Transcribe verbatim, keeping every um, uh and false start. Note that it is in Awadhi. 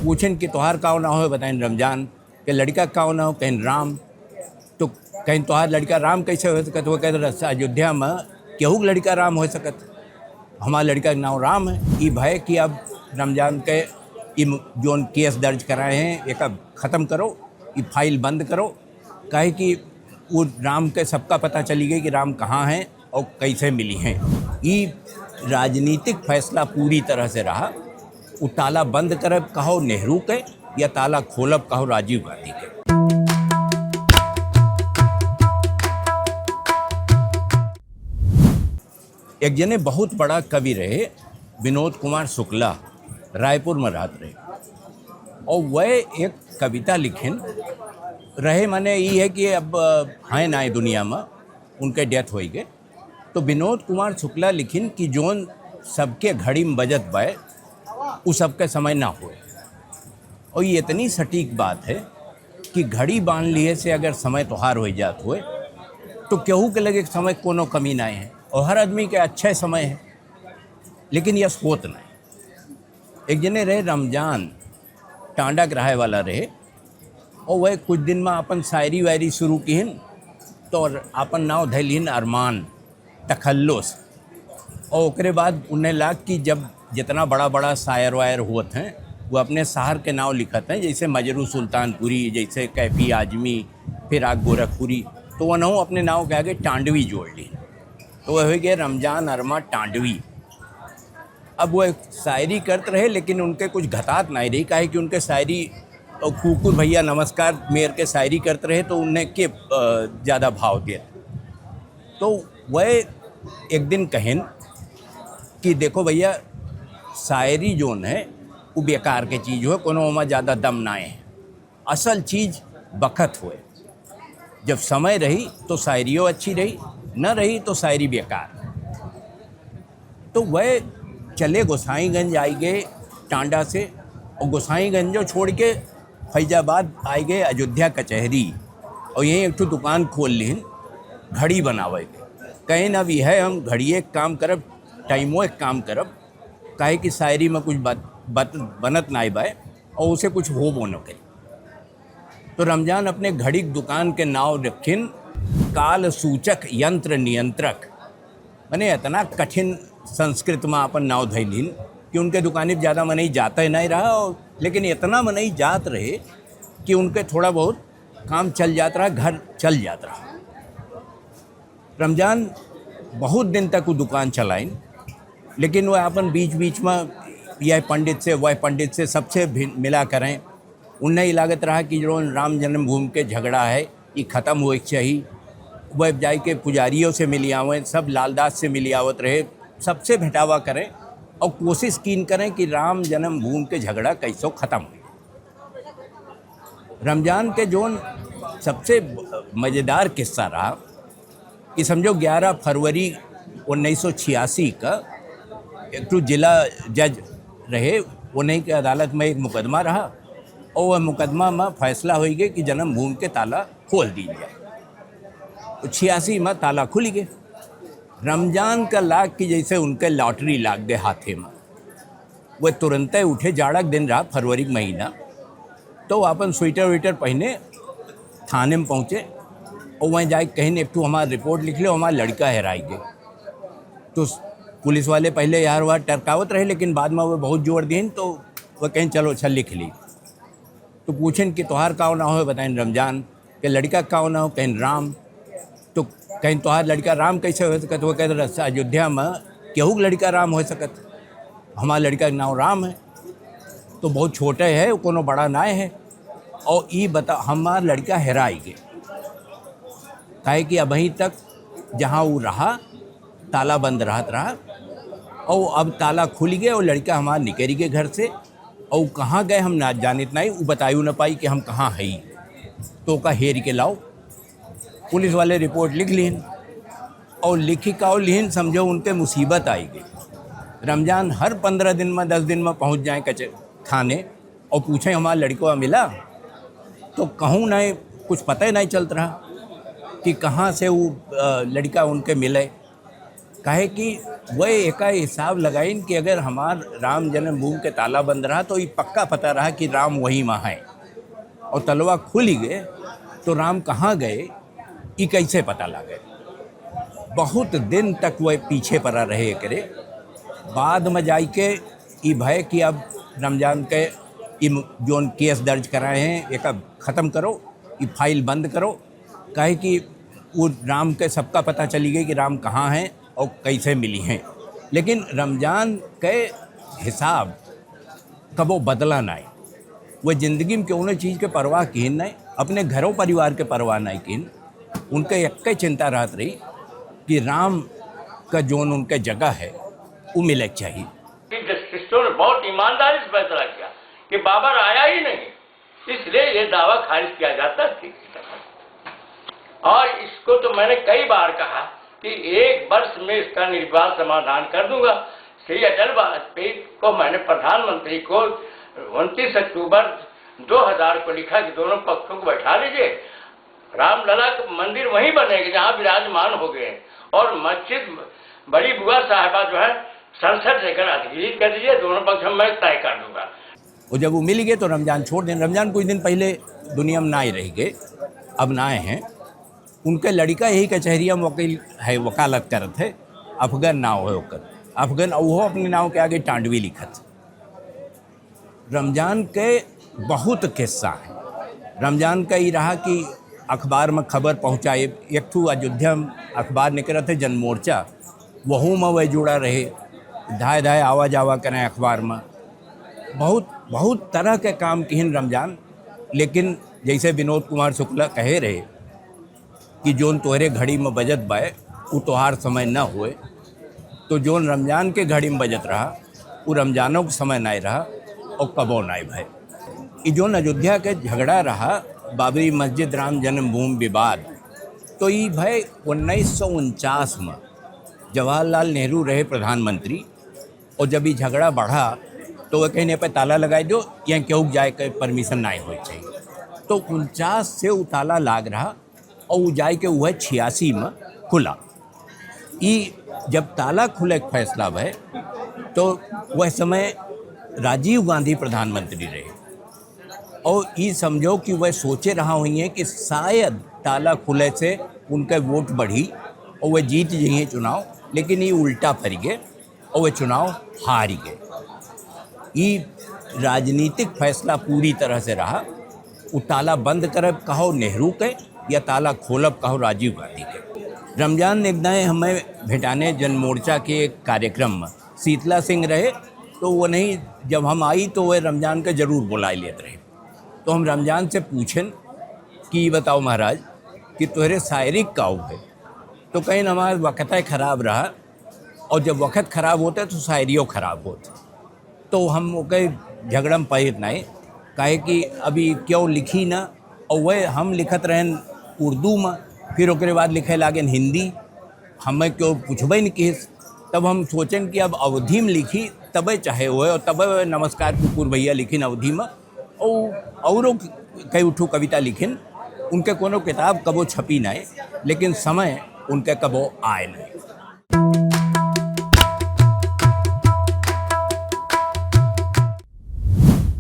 पूछिन कि तोहार काव नाव है, बताइन रमजान, के लड़िका काव नाव, कहिन राम। तो कहिन तोहार लड़िका राम कैसे होइ सकत? वो कहत रहे, अयोध्या में केहू के लड़िका राम होइ सकत, हमार लड़िका के नाव राम है। ई भय कि अब रमजान के ई म-, जोन केस दर्ज कराए हैं, एका खतम करो, ई फाइल बंद करो, काहे कि वो राम के सबका पता चली गई कि राम कहाँ हैं और कैसे मिली हैं। ई राजनीतिक फैसला पूरी तरह से रहा। उ ताला बंद करब कहो नेहरू के या ताला खोलब कहो राजीव गांधी के। एक जने बहुत बड़ा कवि रहे, विनोद कुमार शुक्ला, रायपुर में रहत रहे, और वह एक कविता लिखिन रहे, माने ई है कि अब, अ, हैं ना दुनिया में, उनके डेथ होइ गए। तो विनोद कुमार शुक्ला लिखिन कि जोन सबके घड़ी में बजत बाय, उ सबके समय ना होए। और ये इतनी सटीक बात है कि घड़ी बांध लिए से अगर समय तोहार होइ जात होए, तो केहू के लगे समय कोनो कमी ना है, और हर आदमी के अच्छे समय है, लेकिन यस होत ना है। एक जने रहे रमजान, टांडा के रहे वाला रहे, और वह कुछ दिन में अपन शायरी वायरी शुरू किहिन, तो अपन नाव धैलिन अरमान, तखल्लुस। और ओकरे बाद उन्हें लाग कि जब जितना बड़ा बड़ा शायर वायर होत हैं, वो अपने शहर के नाव लिखत हैं, जैसे मजरू सुल्तानपुरी, जैसे कैफी आजमी, फिराक गोरखपुरी, तो वो नाव अपने नाव के आगे टांडवी जोड़ ली, तो वह हो गया रमजान अरमा टांडवी। अब वो एक शायरी करत रहे, लेकिन उनके कुछ घतात नहीं रही, काहे कि उनके शायरी, और कुकुर भैया नमस्कार मेर के शायरी करत रहे, तो उन्हें के, अ, ज्यादा भाव देत। तो वह एक दिन कहिन कि देखो भैया, शायरी जोन है, वो बेकार के चीज हो, कोनो ओमा ज्यादा दम ना है। असल चीज बखत होए। जब समय रही तो शायरियो अच्छी रही, न रही तो शायरी बेकार। तो वह चले गोसाईगंज आई गए टांडा से, और गोसाईगंजो छोड़ के फैजाबाद आई गए अयोध्या कचहरी, और यहीं एक ठो दुकान खोल लिहिन घड़ी बनावे के। कहिन अब यह हम घड़िए के काम करब, टाइमो एक काम करब, काहे कि शायरी में कुछ बत, बत, बनत नाई बाय, और उसे कुछ होबो न करी। तो रमजान अपने घड़ी के दुकान के नाव रखिन काल सूचक यंत्र नियंत्रक। माने इतना कठिन संस्कृत में अपन नाव धैलिन कि उनके दुकानी पे ज्यादा मनई जाता ही नहीं रहा, और लेकिन इतना मनई जात रहे कि उनके थोड़ा बहुत काम चल जात रहा, घर चल जात रहा। रमजान बहुत दिन तक वो दुकान चलाइन, लेकिन वह अपन बीच बीच में यह पंडित से, वह पंडित से, सबसे भी मिला करें। उन्हें ही लागत रहा कि जो राम जन्मभूमि के झगड़ा है, ये खतम होए के चाहिए। वह जाए के पुजारियों से मिली आवें, सब लालदास से मिली आवत रहे, सबसे भेंटावा करें और कोशिश कीन करें कि राम जन्मभूमि के झगड़ा कैसो खतम हो। रमजान के जोन सबसे मजेदार किस्सा रहा कि समझो ग्यारह फरवरी उन्नीस सौ छियासी का एक ठो जिला जज रहे, उन्हीं के अदालत में एक मुकदमा रहा और वह मुकदमा में फैसला होइ गए कि जन्मभूमि के ताला खोल दीन जाए। तो छियासी में ताला खुल गए। रमजान का लाग कि जैसे उनके लॉटरी लाग गए हाथे में। वह तुरंते उठे, जाड़ा के दिन रहा, फरवरी के महीना, तो अपन स्वेटर वेटर पहने थाने में पहुँचे और वहीं जाके कहिन एक ठो हमार रिपोर्ट लिख लो, हमार लड़का हेराई गए। तो पुलिस वाले पहले यार वार टरकावत रहे, लेकिन बाद में वो बहुत जोर दीन, तो वो कहिन चलो अच्छा लिख ली। तो पूछिन कि तोहार काव नाव है, बताइन रमजान, के लड़िका काव नाव, कहिन राम। तो कहिन तोहार लड़िका राम कैसे हो सकत? वो कहत रहे अयोध्या में केहू के लड़िका राम हो सकत, हमार लड़िका के नाव राम है। तो बहुत छोटे है, वो कोनो बड़ा नाय है। और ई बता, हमार लड़िका हेराई गए, काहे कि अबहीं तक जहाँ वो रहा ताला बंद रहत रहा, और अब ताला खुल गए और लड़िका हमार निकल गए घर से, और कहाँ गए हम ना जानित नहीं, वो बतायू ना पाई कि हम कहाँ हई। तो ओका हेर के लाओ। पुलिस वाले रिपोर्ट लिख लिहिन और लिखी का लिहिन, समझो उनके मुसीबत आई गई। रमजान हर पन्द्रह दिन में, दस दिन में पहुँच जाए कचे-, थाने और पूछे हमार लड़िकवा मिला, तो कहूँ नहीं, कुछ पता ही नहीं चलत रहा कि कहाँ से वो, अ, लड़िका उनके मिले। काहे कि वह एका हिसाब लगाइन कि अगर हमार राम जन्मभूमि के ताला बंद रहा, तो ई पक्का पता रहा कि राम वहीं वहाँ है, और तलवा खुल ही गए, तो राम कहाँ गए, ई कैसे पता लागे? बहुत दिन तक वह पीछे पड़ा रहे एकरे। बाद में जाइके ई भय कि अब रमजान के ई म-, जोन केस दर्ज कराए हैं, एका खत्म करो, ई फाइल बंद करो, काहे कि वो राम के सबका पता चली गई कि राम कहाँ हैं और कैसे मिली हैं। लेकिन रमजान के हिसाब कबो बदला नाई। वो जिंदगी में कौनो चीज के परवाह किहिन नाई, अपने घरों परिवार के परवाह नाई किहिन। उनके एक चिंता रहत रही कि राम का जोन उनके जगह है, वो मिले के चाहिए। कि जस्टिसों ने बहुत ईमानदारी से फैसला किया कि बाबर आया ही नहीं, इसलिए ये दावा खारिज किया जाता है। और इसको तो मैंने कई बार कहा कि एक वर्ष में इसका निर्विवाद समाधान कर दूंगा। श्री अटल वाजपेयी को मैंने, प्रधानमंत्री को, उनतीस अक्टूबर दो हज़ार को लिखा कि दोनों पक्षों को बैठा लीजिए, रामलला का मंदिर वहीं बनेगा जहाँ विराजमान हो गए, और मस्जिद बड़ी बुआ साहिबा जो है संसद लेकर अधिकृत कर दीजिए, दोनों पक्ष में मैं तय कर दूंगा। और जब वो मिल गए तो रमजान छोड़ दें। रमजान कुछ दिन पहले दुनिया में ना ही रह गए, अब ना आए हैं। उनके लड़का यही कचहरिया में वकील है, वकालत करत है, अफगन नाव है ओकर, अफगन, और वो अपने नाव के आगे टांडवी लिखत। रमजान के बहुत किस्सा है। रमजान का ई रहा कि अखबार में खबर पहुँचाए, एक ठू अयोध्या में अखबार निकलत है जनमोर्चा, वहू में वह जुड़ा रहे, धाए धाए आवा जावा करें अखबार में। बहुत, बहुत तरह के काम किहिन रमजान। लेकिन जैसे विनोद कुमार शुक्ला कहे रहे कि जोन तोहरे घड़ी में बजत बाए, उ तोहार समय न होए, तो जोन रमजान के घड़ी में बजत रहा, उ रमजानों के समय नाई रहा और कबो नाई भए। ई जोन अयोध्या के झगड़ा रहा बाबरी मस्जिद राम जन्मभूमि विवाद, तो ई भए उन्नीस सौ उनचास में, जवाहरलाल नेहरू रहे प्रधानमंत्री, और जब ई झगड़ा बढ़ा, तो वह कहीं ने पे ताला लगाई दो, या केहू के जाए के परमिशन नाई होए चाहिए। तो उनचास से उ ताला लाग रहा, और उ जाए के वह छियासी में खुला। ई जब ताला खुले के फैसला भए, तो वह समय राजीव गांधी प्रधानमंत्री रहे, और ई समझो कि वह सोचे रहा हुई है कि शायद ताला खुले से उनके वोट बढ़ी और वह जीत जाइए चुनाव, लेकिन ई उल्टा फर गए और वह चुनाव हार गए। ई राजनीतिक फैसला पूरी तरह से रहा। उ ताला बंद करब कहो नेहरू के, या ताला खोलब कहो राजीव गांधी के। रमजान एक दाएं हमें भेटाने जनमोर्चा के एक कार्यक्रम में शीतला सिंह रहे, तो वो नहीं, जब हम आई तो वह रमजान के जरूर बुलाए लेत रहे। तो हम रमजान से पूछन कि "ई बताओ महाराज कि तोहरे शायरी का है?" तो कहीं हमारा वक्त खराब रहा, और जब वक्त खराब होता है तो शायरियों खराब होती। तो हम ओके झगड़ा में पाइत नहीं, काहे कि अभी क्यों लिखी ना, और वह हम लिखत रहन उर्दू में, फिर ओकरे बाद लिखे लागेन हिंदी, हमें क्यों पूछबे नहीं किस। तब हम सोचेन कि अब अवधी में लिखी, तबे चाहे होए, और तबे नमस्कार कुकुर भैया लिखिन अवधी में, और औरों कई उठू कविता लिखिन, उनके कोनो किताब कबो छपी नहीं, लेकिन समय उनके कबो आए नहीं।